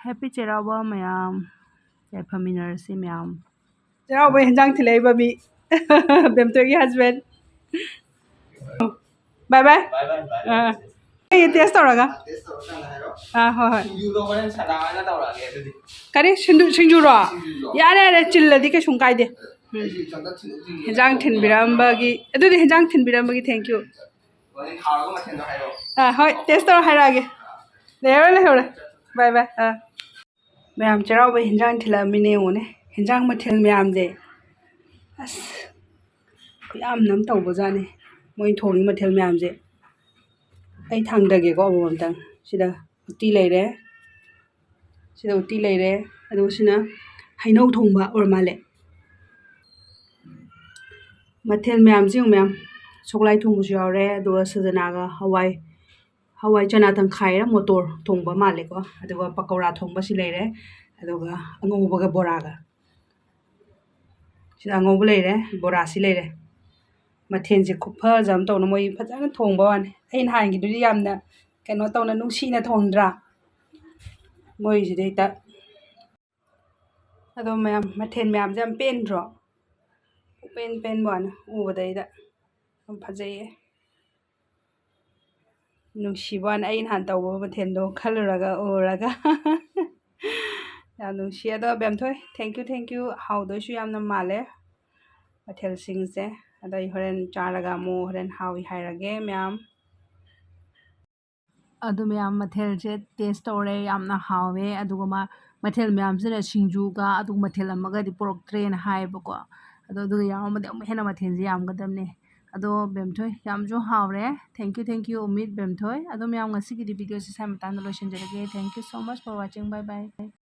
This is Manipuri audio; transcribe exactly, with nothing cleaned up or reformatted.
Happy ꯆꯩꯔꯥꯎꯕ ꯃꯌꯥꯝ꯫ ꯌꯥꯏꯐꯃꯤꯟꯅꯔꯁꯤ ꯃꯌꯥꯝ꯫ ꯆꯩꯔꯥꯎꯕ ꯍꯦꯟꯖꯥꯡ ꯊꯤꯜꯂꯛꯏꯕ ꯃꯤ꯫ ꯕꯦꯝꯇꯣꯏꯒꯤ husband꯫ Bye bye꯫ ꯑꯥ꯫ ꯑꯩ taste ꯇꯧꯔꯒ꯫ ꯑꯥ, ꯍꯣꯏ, ꯍꯣꯏ꯫ ꯀꯔꯤ? ꯁꯤꯡꯖꯨ-, ꯁꯤꯡꯖꯨꯔꯣ? ꯌꯥꯔꯦ, ꯌꯥꯔꯦ, ꯆꯤꯜꯂꯗꯤ ꯀꯩꯁꯨꯝ ꯀꯥꯏꯗꯦ꯫ ꯎꯝ꯫ ꯍꯦꯟꯖꯥꯡ ꯊꯤꯟꯕꯤꯔꯝꯕꯒꯤ, ꯑꯗꯨꯗꯤ ꯍꯦꯟꯖꯥꯡ ꯊꯤꯟꯕꯤꯔꯝꯕꯒꯤ thank you꯫ ꯑꯥ, ꯍꯣꯏ, taste ꯇꯧꯔ ꯍꯥꯏꯔꯛꯑꯒꯦ꯫ ꯂꯩꯍꯧꯔꯦ, ꯂꯩꯍꯧꯔꯦ꯫ Bye bye꯫ ꯑꯥ꯫ ꯃꯌꯥꯝ ꯆꯩꯔꯥꯎꯕ ꯍꯦꯟꯖꯥꯡ ꯊꯤꯜꯂꯛꯑꯃꯤꯅꯦ ꯌꯦꯡꯉꯨꯅꯦ꯫ ꯍꯦꯟꯖꯥꯡ ꯃꯊꯦꯜ ꯃꯌꯥꯝꯁꯦ꯫ ꯑꯁ, ꯈꯨꯌꯥꯝ ꯑꯃ ꯇꯧꯕꯖꯥꯠꯅꯤ꯫ ꯃꯣꯏ ꯊꯣꯡꯉꯤ ꯃꯊꯦꯜ ꯃꯌꯥꯝꯁꯦ꯫ ꯑꯩ ꯊꯥꯡꯗꯒꯦꯀꯣ ꯑꯃꯃꯝꯇꯪ꯫ ꯁꯤꯗ ꯎꯇꯤ ꯂꯩꯔꯦ꯫ ꯁꯤꯗ ꯎꯇꯤ ꯂꯩꯔꯦ꯫ ꯑꯗꯨꯒ ꯁꯤꯅ ꯍꯩꯅꯧ ꯊꯣꯡꯕ ꯑꯣꯏꯔ ꯃꯥꯜꯂꯦ꯫ ꯃꯊꯦꯜ ꯃꯌꯥꯝꯁꯤ ꯌꯦꯡꯉꯨ ꯃꯌꯥꯝ꯫ ꯁꯒꯣꯜꯍꯋꯥꯏ ꯊꯣꯡꯕꯁꯨ ꯌꯥꯎꯔꯦ꯫ ꯑꯗꯨꯒ ꯁꯖꯅꯥꯒ ꯍꯋꯥꯏ, ꯍꯋꯥꯏ ꯆꯅꯥ ꯇꯪꯈꯥꯏꯔ ꯃꯣꯇꯣꯔ ꯊꯣꯡꯕ ꯃꯥꯜꯂꯦꯀꯣ꯫ ꯑꯗꯨꯒ ꯄꯀꯧꯔꯥ ꯊꯣꯡꯕꯁꯤ ꯂꯩꯔꯦ꯫ ꯑꯗꯨꯒ ꯑꯉꯧꯕꯒ ꯕꯣꯔꯥꯒ꯫ ꯁꯤꯗ ꯑꯉꯧꯕ ꯂꯩꯔꯦ, ꯕꯣꯔꯥꯁꯤ ꯂꯩꯔꯦ꯫ ꯃꯊꯦꯜꯁꯦ ꯈꯨꯐꯖ ꯑꯃ ꯇꯧꯅ ꯃꯣꯏ ꯐꯖꯅ ꯊꯣꯡꯕ ꯋꯥꯅꯤ꯫ ꯑꯩ ꯅꯍꯥꯟꯒꯤꯗꯨꯗꯤ ꯌꯥꯝꯅ ꯀꯩꯅꯣ ꯇꯧꯅ ꯅꯨꯡꯁꯤꯅ ꯊꯣꯡꯗ꯭ꯔꯥ? ꯃꯣꯏꯁꯤꯗꯤ ꯍꯦꯛꯇ꯫ ꯑꯗꯣ ꯃꯌꯥꯝ, ꯃꯊꯦꯜ ꯃꯌꯥꯝꯁꯦ ꯌꯥꯝ ꯄꯦꯟꯗ꯭ꯔꯣ? ꯄꯦꯟ ꯄꯦꯟꯕ ꯋꯥꯅꯤ ꯎꯕꯗꯩꯗ꯫ ꯌꯥꯝ ꯐꯖꯩꯌꯦ꯫ ꯅꯨꯡꯁꯤꯕ ꯋꯥꯅꯤ, ꯑꯩ ꯅꯍꯥꯟ ꯇꯧꯕ ꯃꯊꯦꯜꯗꯣ ꯈꯜꯂꯨꯔꯒ, ꯎꯔꯒ꯫ ꯌꯥꯝ ꯅꯨꯡꯁꯤ꯫ ꯑꯗꯣ ꯕꯦꯝꯊꯣꯏ, thank you, thank you꯫ ꯍꯥꯎꯗꯣꯏꯁꯨ ꯌꯥꯝꯅ ꯃꯥꯜꯂꯦ ꯃꯊꯦꯜꯁꯤꯡꯁꯦ꯫ ꯑꯗꯣ ꯑꯩ ꯍꯣꯔꯦꯟ ꯆꯥꯔꯒ ꯑꯃꯨꯛ ꯍꯣꯔꯦꯟ ꯍꯥꯎꯏ ꯍꯥꯏꯔꯒꯦ ꯃꯌꯥꯝ꯫ ꯑꯗꯨ ꯃꯌꯥꯝ ꯃꯊꯦꯜꯁꯦ taste ꯇꯧꯔꯦ, ꯌꯥꯝꯅ ꯍꯥꯎꯋꯦ꯫ ꯑꯗꯨꯒ ꯃꯥ ꯃꯊꯦꯜ ꯃꯌꯥꯝꯁꯤꯅ ꯁꯤꯡꯖꯨꯒ ꯑꯗꯨꯒ ꯃꯊꯦꯜ ꯑꯃꯒꯗꯤ ꯄꯨꯔꯛꯇ꯭ꯔꯦꯅ ꯍꯥꯏꯌꯦꯕꯀꯣ꯫ ꯑꯗꯣ ꯑꯗꯨꯒ ꯌꯥꯎꯔꯝꯃꯗꯤ ꯑꯃꯨꯛ ꯍꯦꯟꯅ ꯃꯊꯦꯜꯁꯦ ꯌꯥꯝꯒꯗꯕꯅꯦ꯫ ꯑꯗꯣ ꯕꯦꯝꯊꯣꯏ, ꯌꯥꯝꯁꯨ ꯍꯥꯎꯔꯦ꯫ Thank you, thank you, ꯎꯃꯤꯠ ꯕꯦꯝꯊꯣꯏ꯫ ꯑꯗꯣ ꯃꯌꯥꯝ ꯉꯁꯤꯒꯤꯗꯤ video ꯁꯦ ꯁ꯭ꯋꯥꯏ ꯃꯇꯥꯡꯗ ꯂꯣꯏꯁꯤꯟꯖꯔꯒꯦ꯫ Thank you so much for watching. Bye bye꯫